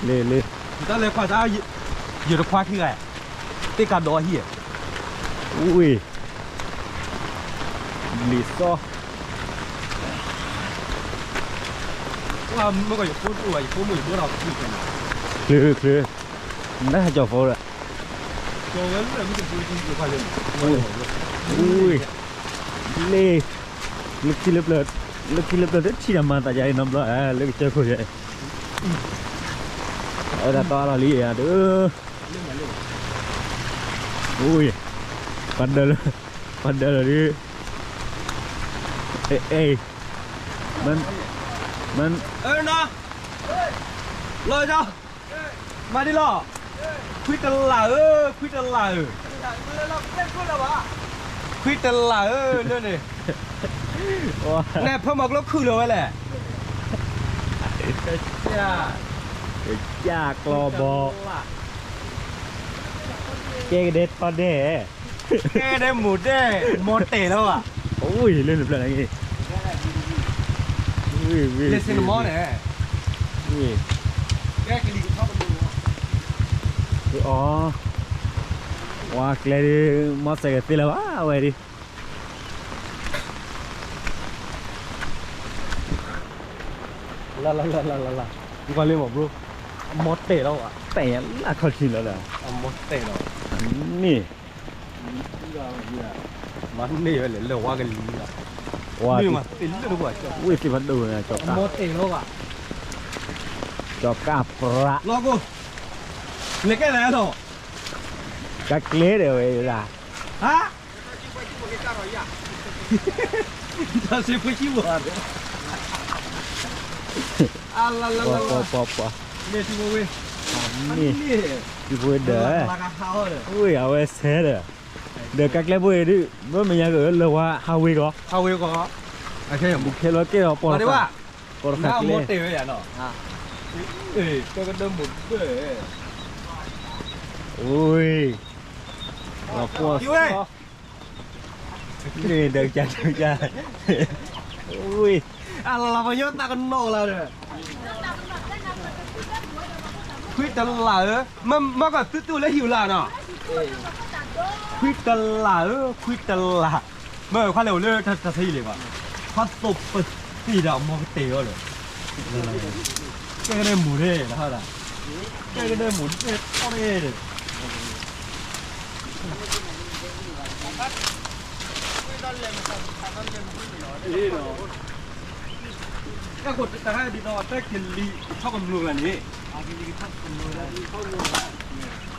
လ့လ့, တၢ်လဲၤခွါတၢ်, ယတခွါခံဂၤ, သ့ၣ်ကးဒီးဟံၣ်, ဝ့ၢ်, လံာ်စီ, မ့ၢ်ကယဖိ, ယဖိမုၣ်ယဖိဒီး, ချုးချုး, နတဟဲကၠီၤဖိဒီး, ဝ့ၢ်, လ့, လၢခံလၢပျၢၤ, လၢခံလၢပျၢၤတထံၣ်တၢ်မၤသးယၤအံၤနီတဘျီ, လၢကစၢၢ်ခိၣ်ယဲ, အဝဲဒၣ်တီအါလီၤလံဧါဒုး, အိၣ်, ပှၤဒၢးလၢ, ပှၤဒၢးလီၤဒုး, အ့ၣ်, မ့ၢ်, လီၤ, မၤဒ်လီၤ, ခွံတလၢ်ဧၢ, ခွံတလၢ်ဧၢ, ခွံတလၢ်ဧၢ, လၢန့ၣ်, နဲဖၢမၤကျိခုၣ်လီၤဝဲလဲၣ်, ကစၢ်ကျီဘီ, ကဲကဒဲထီဒဲ, ကဲကဒဲမိၢ်ဒဲ, မီၤတဲာ်လီၤဘၣ်, အိၣ်လၢနဖျၢၣ်န့ၣ်, လၢစ့ၣ်နမီန့ၣ်, အီၤ, ဝါကျဲဒုး, မီၤစဲးကသ့လၢၤဘၣ်ဝဲဒၣ် လၢလၢလၢလၢလၢလၢ, နကွၢ်လံမး bro, အမီၤတဲာ်လီၤဘၣ်, တဲာ်လၢခီၣ်ထံးလီၤလၢ, အမီၤတဲာ်လီၤ, န့ၣ်, မၤန့ၢ်ဝဲလဲၣ် လၢဝါကလံၤလီၤ, ဝါ, ဝ့ၢ်သ့ၣ်ဖးဒိၣ်န့ၣ်, မီၤတဲာ်လီၤဘၣ်, ကၠီၤကၢ်ပြး, လီၤကိ, လဲၤကဲလဲၣ်လီၤ, ကကျဲဒၣ်ဝဲဒၣ်, ဟါ တၢ်စ့ဖိကံဝါ, အလလလလ, ပှၤပှၤပှၤ, မ့ၢ်ထံဖိဝ့ၢ်, မ့ၢ်ထံဖိဝ့ၢ်ဒီး, ဝ့ၢ်အဝဲဆဲးဒီး, ဒီးကါကျဲဖိအံၤဒုး ဘၣ်မဲာ်ညါကလၢဝါဟးဝ့ၤကီး, ဟးဝ့ၤကီး, ဘူးခဲလီၤကဲဒီးပီၢ်တဃာ်, ပီၢ်တဃာ်ကျဲ, တဲာ်ဝဲယၤနီၤ, ကကဒၢမိၢ်ဒၢ, အိ, ပီၢ်, န့ၣ်ဒီးကစၢ်ဒီးကစၢ်, ဝ့ၢ်, အလလပှၤညီတၢ်ကနီၣ်လၢဒီး, ခွံတလၢ်ဧၢ, မ့ၢ်ကသုတူၢ်လၢဟံၣ်အူလၢ်နီၤ, ခွံတလၢ်ဧၢ, ခွံတလၢ်, မ့ၢ်ခွါလဲၤအိၣ်လၢတၢ်ဆါဟံၣ်လဲၣ်ဘၣ်, ခွါသိးပသံၣ်ဒီးအမီၤကတဲာ်အီၤဒီး, ကဲကဒဲမိၢ်ဒဲလၢဟါဒၣ်, ကဲကဒဲမိၢ်ဒဲထီၣ်ဒဲဒီး တၢ်ကလံၤထီၣ်ကမျၢၢ်န့ၣ်, တ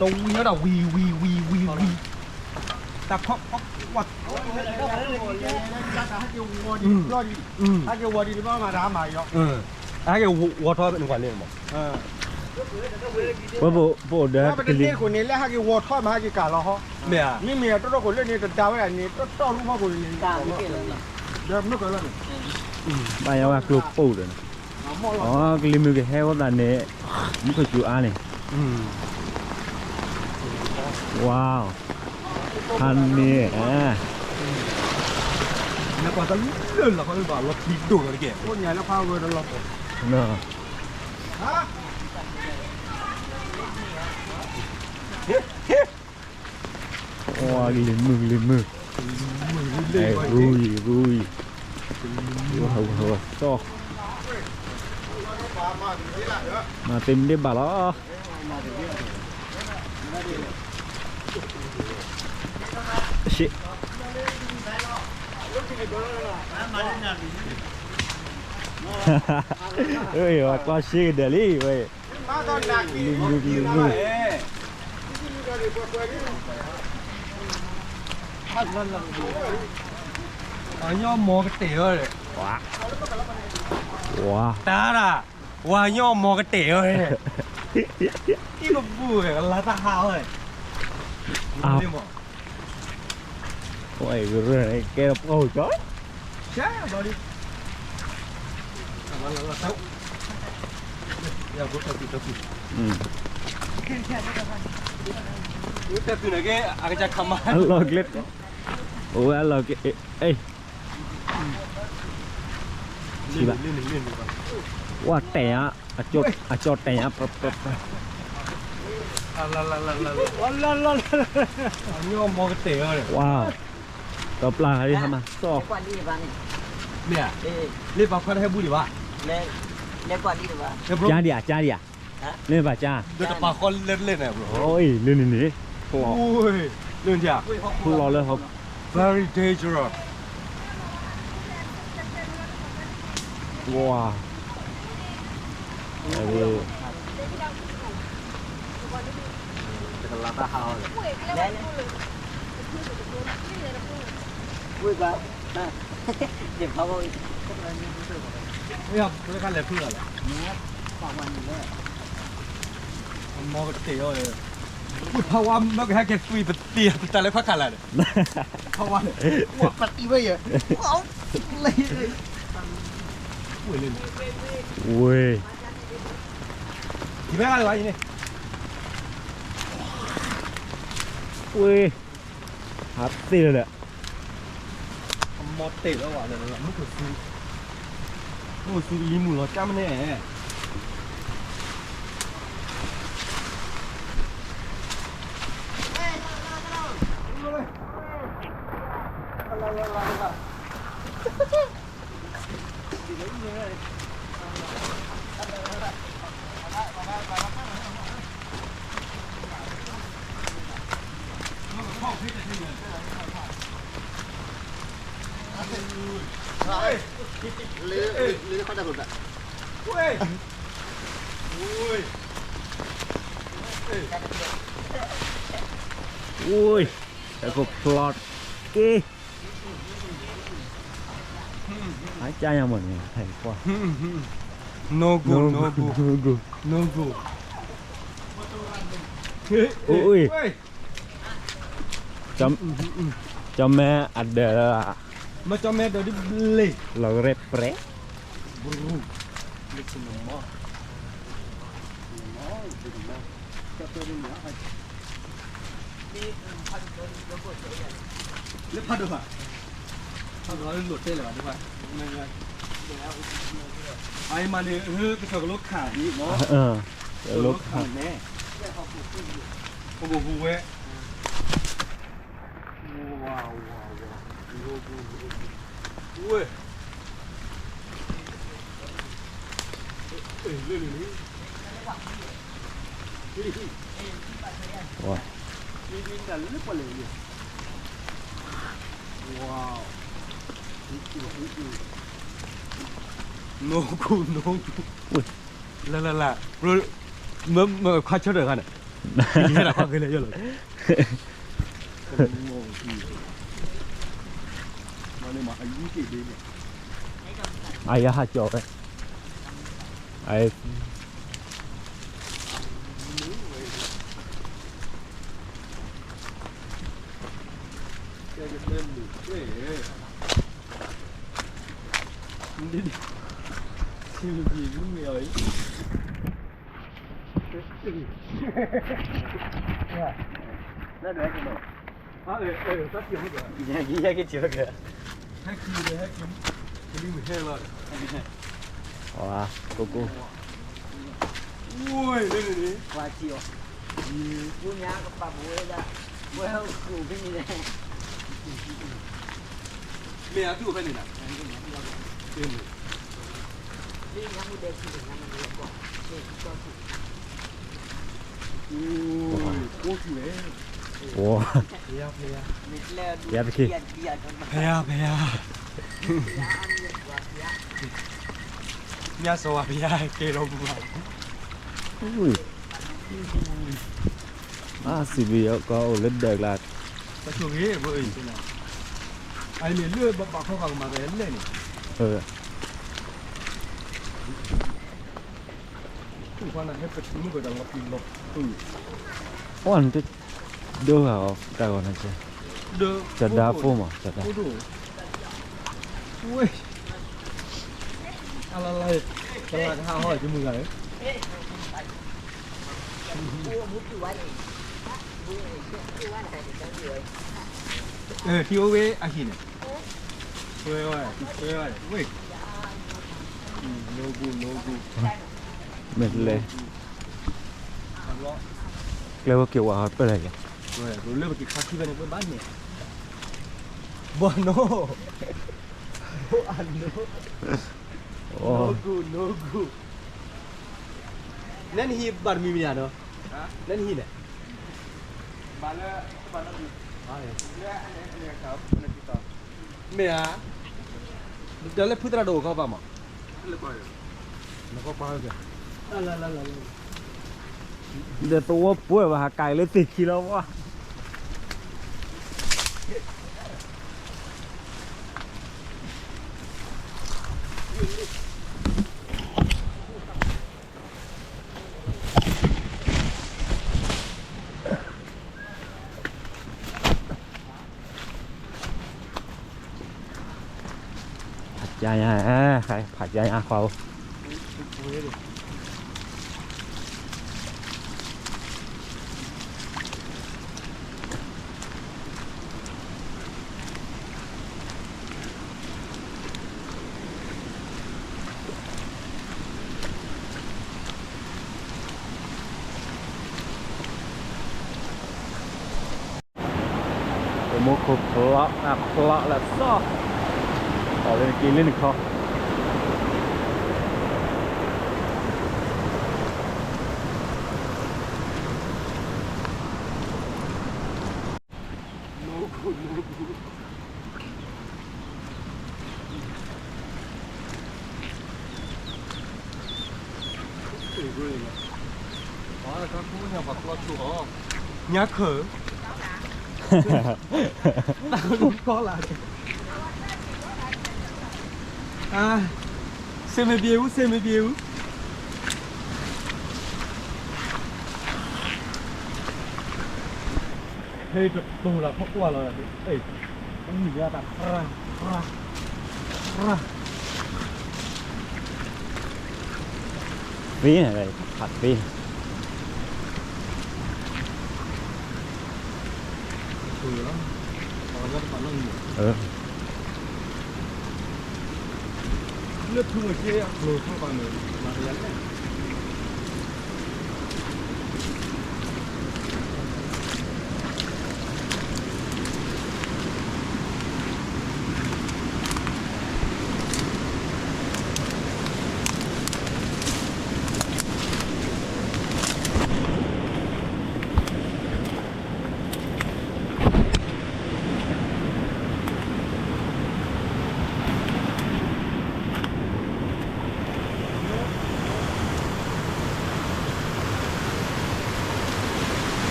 ဝံၤဝဲဒၣ်ဝံၤဝံၤဝံၤဝံၤဝံၤ, တၢ်ခီ, ဟဲက့ၤဝီၤဒံးတဘျီမးတၢ်မၤအီၤ, ဟဲက့ၤဝီၤထီၣ်နကွၢ်လံမး, ပအိၣ်ဒီးကလံၤ, ပတသ့ဃိန့ၣ် လၢဟဲက့ၤဝီၤထီၣ်မးဟဲက့ၤကၢ်လီၤဟီ, မ့မ့ၢ်တီတီခိၣ်လၢန့ၣ် တဒါဝဲဒၣ်န့ၣ် တီတီရူဖီခိၣ်န့ၣ်, ဒီးမုၢ်ကလီန့ၣ်, ဘၣ်ယၤဝဲကျိပိၢ်ဒီး, အကလံၤမုၢ်ကဟဲဝဲသးန့ၣ်, မုၢ်ခိၣ်စူၤအါန့ၣ်, ဝါ, ဟါန့ၣ်, နကွၢ်တၢ်လၢလၢလီၤခီလၢဘၣ်လီၤပျံၤဒိၣ်လီၤတက့ၢ်, အိၣ်ညါလၢဖးဝဲတလီၤပှီၢ်, ဝါ, ကလံၤမုၢ်ကလံၤမုၢ်, ရူအံၤရူအံၤ, ဝါဝါဝါသီ, မၤသ့မ့ၢ်ဒ့ၣ်ဘၣ်လီၤ, ရှ့, အၢ ဝဲကျီၢ်ရှ့ကဒၢးလံဝဲ, လံၤမုၢ်လံၤမုၢ်, ပှၤကညီမီၤကတဲာ်ဝဲ, ဝါ, တၢ်ဒၣ်, ပှၤကညီမီၤကတဲာ်ဝဲ, အံၤကဘူၣ်ဝဲ ကလါတၢ်ဟးဝဲ, အါ, ကဲပှၤကညီ, အလီၢ်ကျဲ, အိၣ်ဝဲအလီၢ်ကျဲ, အ့ၣ်, ထံၣ်ဘၣ်, ဝါတဲာ်ဧါ, အကၠီတဲာ်ဧါ, ပ ပ ပ အညီမီကတဲာ်လီၤ, ဝါ, ဒီးပျၢ်ဟးလံဟါမး, စီၣ်, မ့ၢ်ဧါ, လၢပှၤခွါတဟဲဘူၣ်ဒံးဘၣ်, ကၠါဒံးဧါ, ကၠါဒံးဧါ, လၢဘၣ်ကၠါ, တပာ်ဃီလဲၢ်လဲၢ်န့ၣ်, လၢန့ၣ်န့ၣ်, လၢန့ၣ်ဧါ, လၢ very dangerous. ဝါ, ဝ့ၢ်ဘၣ်, ယဖးဝါ, ဝ့ၢ်ခါလဲၤဖုၣ်လီၤလဲၣ်, မီကတဲာ်အီၤ, ဝ့ၢ်ဖးဝါမ့ၢ်ကဟဲက့ၤသွံၣ်ပတံၢ် ပတၢ်လဲၤဖးခါလာ်န့ၣ်, ဖးဝါန့ၣ်, ပတံၢ်ဝဲယဲၢ်, ဝ့ၢ်, ယဘဲဂၤလၢၤဘၣ်အံၤန့ၣ်, ဝ့ၢ်, ဟးသ့လၢၤဒီး, အမီတဲာ်လီၤဝဲ, မုၢ်ကဆူ, မုၢ်ကဆူလံမုၢ်လီၤကၢ်မ့ၢ်န့ၣ် အူၣ်, ဟဲခိၣ်ဖျီၣ်က့ၤ, အကါညါမ့ၢ်န့ၣ်, ဟဲကွၢ်, no go, no go, no go, အူၣ်, ကၠီမဲအဒၢးလၢ, မ့ၢ်ကၠီမဲအဒၢးဒ်ဘျ့, လီၤရဲပြဲး လၢဖးဒိၣ်ဘၣ်, ဖးဒိၣ်လၢလိာ်တဲလၢၤဘၣ်, အအံၤမးန့ၣ် ကစီၣ်ကလိခၣ်ဒ်မး, ကလိခၣ်န့ၣ်, ပကဟူးဝဲ, ဝဲ လၢလၢလၢ, မ့ၢ်ခွါဆၢထၢၣ်ခါန့ၣ်, ဟဲဒၣ်ခွါကလဲၤယီၢ်လီၤ, အယဟးကၠီဝဲ, ယကထံၣ်ဝဲက့ၤ, ကိကိ, မ့ၢ်အသူၣ်ဖဲန့ၣ်လီၤ, ကိၣ်ထူၣ်ဝဲ, ဖဲယါဖဲယါ, ဖဲယါ, ဖဲယါ, ညါစီၤဝါဖဲယါကဲလီၤပူၤဘၣ်, အါစံးဘျုးကီးအိၣ်လၢဒၢးကျါ, အန့ၣ်လၢဘၣ်ဘၣ်ခီခီကမၤကလဲၣ်န့ၣ်, အိၣ်နတဒိဂၤအီၤတၢ်ဂီၤန့ၣ်ကဲ, တဒါဖိမး, တဒါ, ဝဲ, အလါလါ, တလါကဟးဟီၣ်ယမုၢ်ဂၤ, ထံအိၣ်ဝဲအဟံၣ်န့ၣ်, ဆွဲဝဲ, ဆွဲဝဲ, ဝဲ, မ့ၢ်လဲၤ ကျဲဝဲက့ၤဝဲပၢၢ်လဲၣ်လဲၣ်, လၢပက့ၤခါခံဖဲန့ၣ် ပဘၣ်န့ၣ်, ဘီနိ, ဘီအနိ, နိဂုၢ် နိဂုၢ်, နဲနဟံၣ်ဘၣ်တမံၤမံၤဧါနီၤ, နဲနဟံၣ်န့ၣ် မ့ၢ်ဧါ, ဒီးလၢဖုသရၣ်ဒိၣ်အိၣ်ခီပၤမး, ဒီးသဝီပှဲၤဘၣ်ဟးကၤလၢသ့ၣ်ခံလီၤဝဲ. ဖးကၠါညါ, ဖးကၠါညါခွါအိၣ်. ပမိၢ်ခိၣ်ဖျိးနဖျိးလၢစီၤ, အီၤလၢနက့ၤလၢနခီ. ညါခၢၣ်, တၢ်ကီလၢ်, စ့မ့ၢ်ဘျ့အူ, စ့မ့ၢ်ဘျ့အူ. ဟဲတတိၤလၢဖီကွၢ်လီၤ, ဝံၤလၢတၢ်, ရၢ်, ရၢ်, သ့န့ၣ်, ဖးသ့န့ၣ်. လၢထူ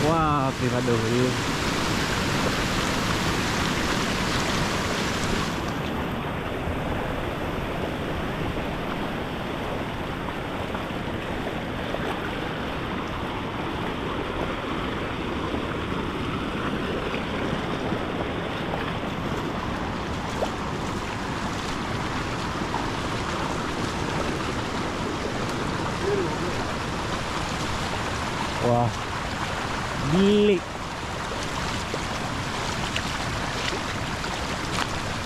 ဝါ, ပှၤဖးဒိၣ်လံ. ဝါ, ဘျ့,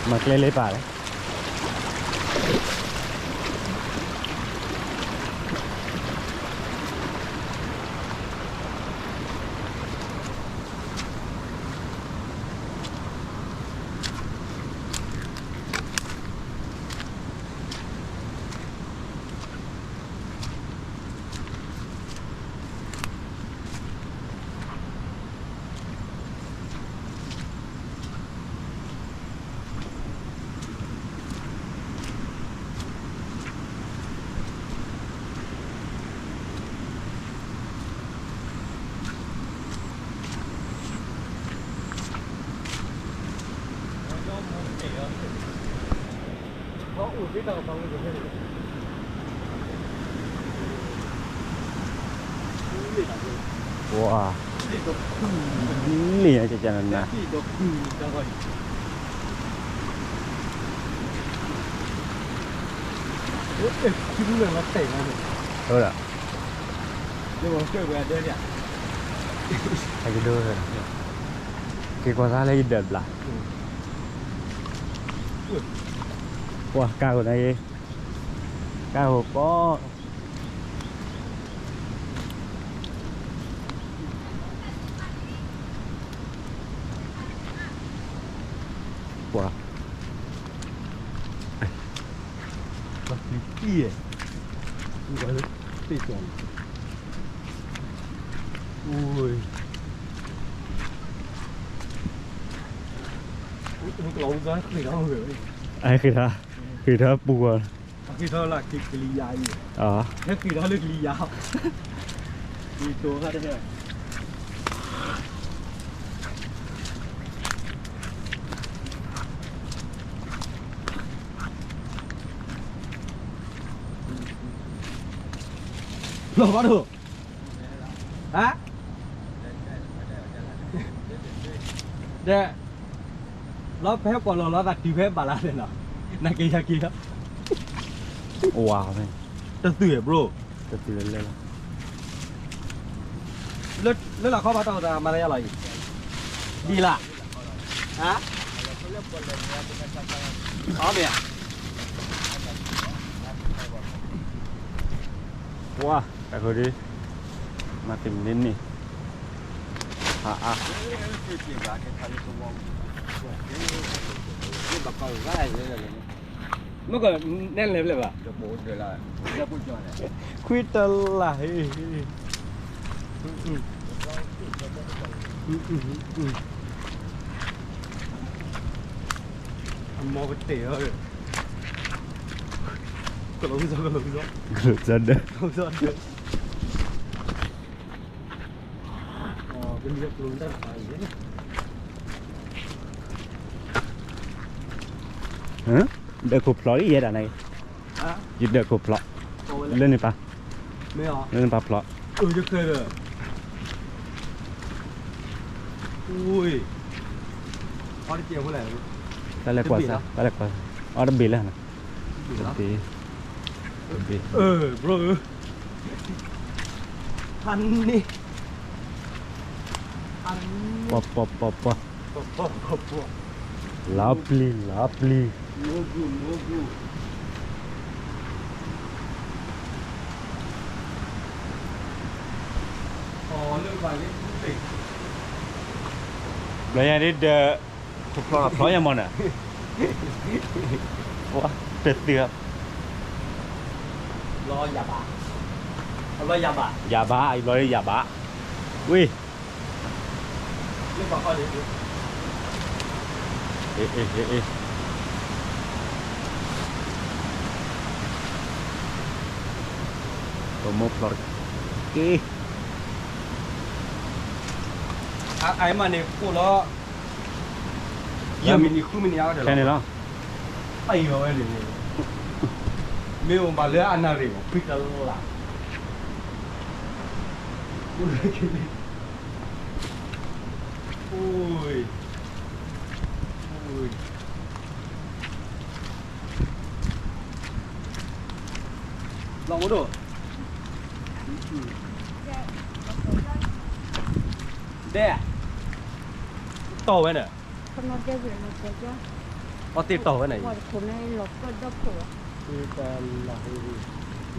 မၤကျဲလၢပၢ်လဲၣ်. ပှၤ, န့ၣ်ကနၤ, က့ၤကွၢ်သးလၢယဒၢးဘျး, ပှၤကါဂိၢ်န့ၣ်ဂ့ၤ, ကါဟိၣ်ကီး ပှၤ ပှၤပျံၤပံၣ်ယဲၢ် ပှၤလၢသ့ၣ်ကီးန့ၣ် အိၣ် ကလီၤဝံၤဃ့ထီၣ် ဃ့ထီၣ် ဃ့ထီၣ်ပူၤဂီၤ ဃ့ထီၣ်လၢကလံၤယါအံၤ ဟဲဃ့ထီၣ်လၢကလံၤယါ ကလံၤတိၤခါတဟဲ လီၤဘၣ်ဒိၣ် ဟါ ဒီး လီၤဖဲပှၤလီၤလီၤသးတုၤဖဲဘၣ်လၢ်န့ၣ်လီၤ နက့ၤယက့ၤလီၤ ဝါ တသုး bro တသုးလၢလၢ လၢလီၤခီဘၣ်တၢ်အိၣ်သးမၤလၢယလီၤအံၤ ဒ်လၢ် ဟါ အီၣ်မ့ၢ်ဧါ ဝါ တၢ်ဃိဒု မၤတ့ၢ်မနုၤန့ၣ် ဟါအါ မ့ၢ်ကီးနဲလဲၣ်ဖျဲၣ်ဘၣ် ခွံတလးဟ့ၣ် အမီၢ်ကတ့ၢ်အီၤ ကလိၤကစီ ကလိၤကစီ ကလိၤကစီဒၢ ဒၢခိၣ်ဖျိးလံယဲဒၣ်န့ၣ် ယဒၢခိၣ်ဖျိးလံယဲဒၣ်န့ၣ် လၢန့ၣ်ပၢ် လၢန့ၣ်ပၢ်ဖျိး တၢ်လဲၤကွၢ်စၢ် တၢ်လဲၤကွၢ်စၢ် အီၤတဘ့ၣ်လၢ တဘ့ၣ် တဘ့ၣ် ဟါန့ၣ် ပှၤ ပှၤ ပှၤ ပှၤ လီၤပျံၤ လီၤပျံၤ ဘျီညါဒ်ဒီး တဖျီဖျီယမီၢ်န့ၣ် တသ့ ယဘၣ် ယဘၣ် ယဘၣ် ယဘျီယဘၣ် ဝ့ၢ် အ့ အ့ အ့ ပမိၢ်ဖျီတက့ၢ် အအံၤမးန့ၣ် ကိၣ်လီၤ ယမံၤနံၤဃုမံၤနံၤအါဒီး ခဲန့ၣ်လီၤ အံၤဝဲန့ၣ် မ့ၢ်အိၣ်ဘၣ်လၢအနၣ်ရံၣ်မး ဖုတလၢ် အိၣ် လီၤမဒိၣ် ဒဲ တီၢ်ဝဲန့ၣ် အီၣ်တ့ၢ်တီၢ်ဝဲန့ၣ်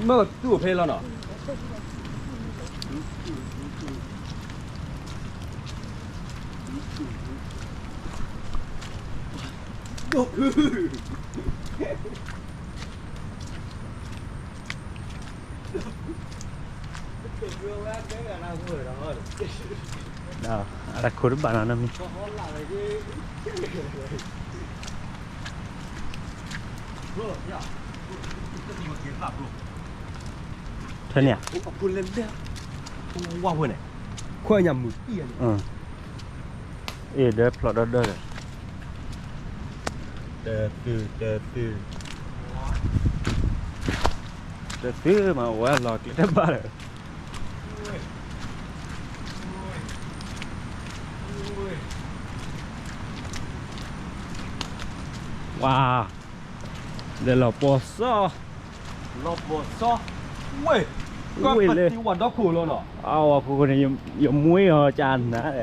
မ့ၢ်သူၣ်အိၣ်ဖဲလီၤနီၤ အတၢ်ခိၣ်တဘၣ်နီၤ နမံၤ ထဲန့ၣ် ဝါဝဲန့ၣ် ခွဲညၣ်မုၢ်တံၢ်န့ၣ် အ့ၣ် ဒၢဖျိးဒီဒၢဒီး တသု တသု တသုမး ဝဲလီၤကျဲတဘၣ်ဒီး ဝါ ဒီးလီၤပှီၤစီ လီၤပှီၤစီ ဝ့ၢ် ဝ့ၢ်လၢ ကီၢ်ပတံၤဝါဒီခိၣ်လီၤနီၤ အဝဲခိၣ်န့ၣ် ယမွ့အီၤကနၤ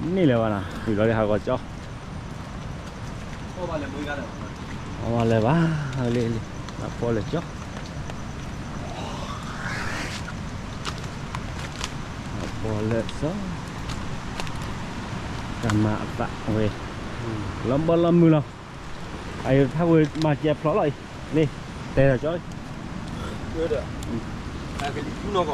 ဒီး န့ၣ်လၢၤဘၣ်နီၤ ဝံၤလီၤလၢဟးဂီၤကၠီ အဝဲလဲၤဘၣ် လၢလံ အဖီလဲၤကၠီ လၢစီၤ, တၢ်မၤအသးဝဲ, လီၤဘီလီၤမုၢ်လီၤ, အယိၤထါဝဲမၤစဲးဖျိးလီၤအံၤ, န့ၣ်, တဲဒီးကၠီ, ကလံၤထူနီၢ်ကီၢ်နီၤ, မ့ၢ်ဖး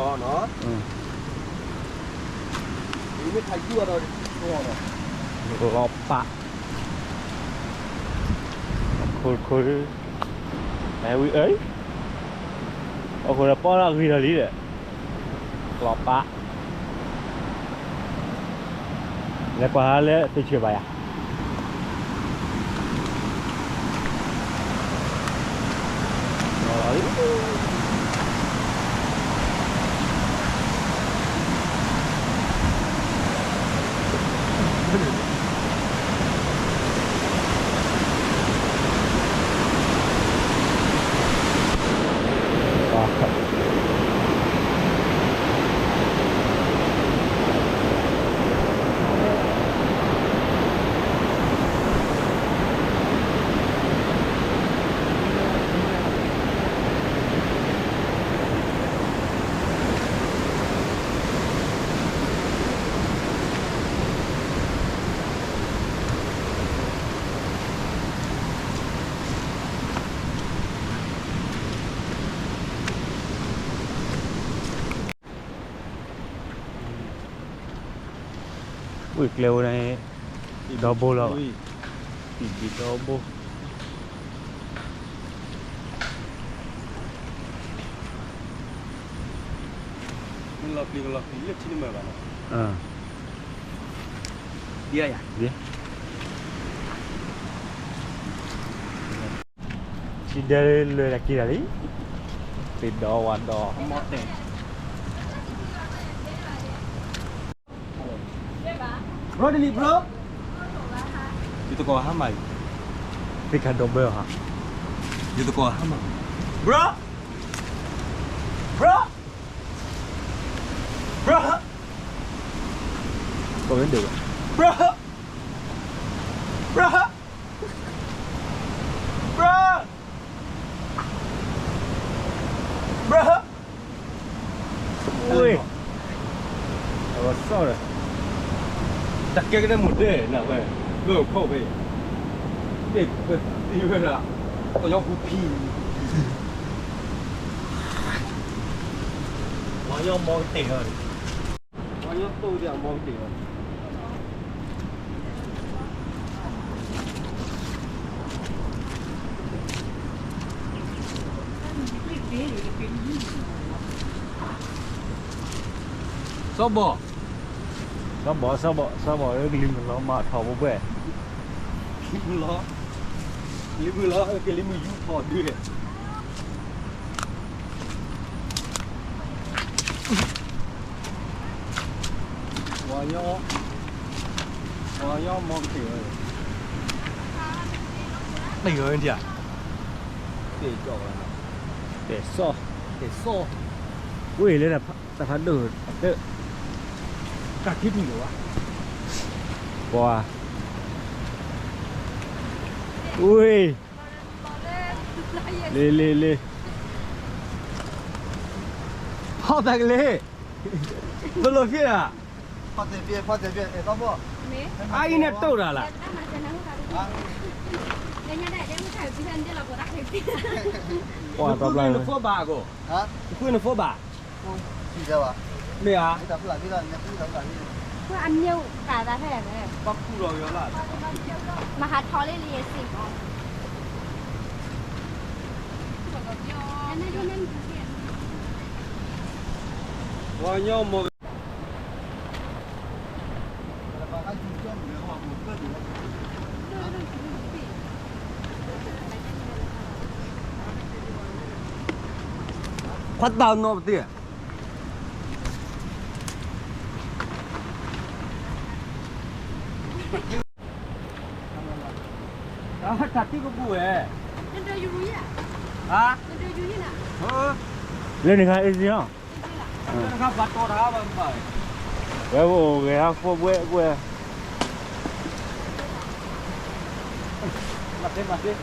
ယူၤဒီး, လီၤပာ်, ခိခိ, ဝံၤအၢ, အဃိဒီးပီၢ်လၢအဂ့ၤဒီးလံဒီး, လီၤပာ် လဲၤကွၢ်ဟါလၢတဆၢဘၣ်ယၤ, ဝံၤကျဲဝဲန့ၣ်, ဒီဘိလီၤ, ဒီဘိ, လီၤပျံၤကလီၤပျံၤလၢထံနမၢၢ်ဘၣ်နီၤ, ဒ်ယၤ, ထံဒဲလွဲၢ်တၢ်က့ၤတၢ်လံ, သ့ၣ်ဒီဝါဒီ, ဘြီတလံၤဘြီ, ယသကိးဟါမၢ်အံၤ, သ့ၣ်ခါဒီဘၢဟါ, ယသကိးဟါမၢ်, ဘြီ, ဘြီ, ဘြီ, ကိးမ့ၢ်ဒိၣ်ဘၣ်, ဘြီ, ဘြီ, ဘြီ, ဘြီ, ဝ့ၢ်, အဝဲစီၣ်ဒီး, တၢ်ကဲကဲန့ၣ်မူၤဒဲးနၤဝဲ, လၢခိၣ်ဖဲ, ဒဲးပသံဝဲဒၣ်, ကညီပူၤဖံ, ပှၤညီမီကတၢၢ်လီၤ, ပှၤညီတိၢ်ဒၣ်မီကတၢၢ်လီၤ. စီၤဘီၣ်, စီၤဘီၣ်, စီၤဘီၣ်, စီၤဘီၣ် ကလံၤမုၢ်လီၤမၢ်ထီၣ်ပှဲၤပှဲၤ, လံၤမုၢ်လီၤ, လံၤမုၢ်လီၤ, ကလံၤမုၢ်ယူထီၣ်ဒုး, ပှၤညီ, ပှၤညီမီကတၢၢ်, တၢ်ဂီၤဝဲဒၣ်, တဲစီၣ်, တဲစီၣ်, ဝ့ၢ်လၢတၢ်ဖးဒိၣ်, တၢ်ခံထံၣ်လိာ်ဘၣ်, ပှၤ, ဝ့ၢ်, လ့လ့လ့, ဖီၣ်တၢ်ကလ့, ဘၣ်လိာ်ဖံးဧါ, အအံၤန့ၣ်တိၢ်တၢ်လၢ်, ပှၤတဘျီ, နဖိဘၣ်အဂီၢ်, နဖိနဖိဘၣ်, မ့ၢ်ဧါ, ဘၣ်ခူၣ်လီၤ, မၤဟးထီၣ်လၢလံစ့ၢ်ကီး, ပှၤညီမီ ခွါတၢ်နီၢ်ပသ့ၣ်, တၢ်သံကဘူၣ်ဝဲ, ဟါ, လၢန့ၣ်ခါအ့ၣ်စ့ၣ်နီၤ, ဝဲအိၣ်ဂဲၤဟးဖိဘှဲဘှဲ, မၤသ့မၤသ့,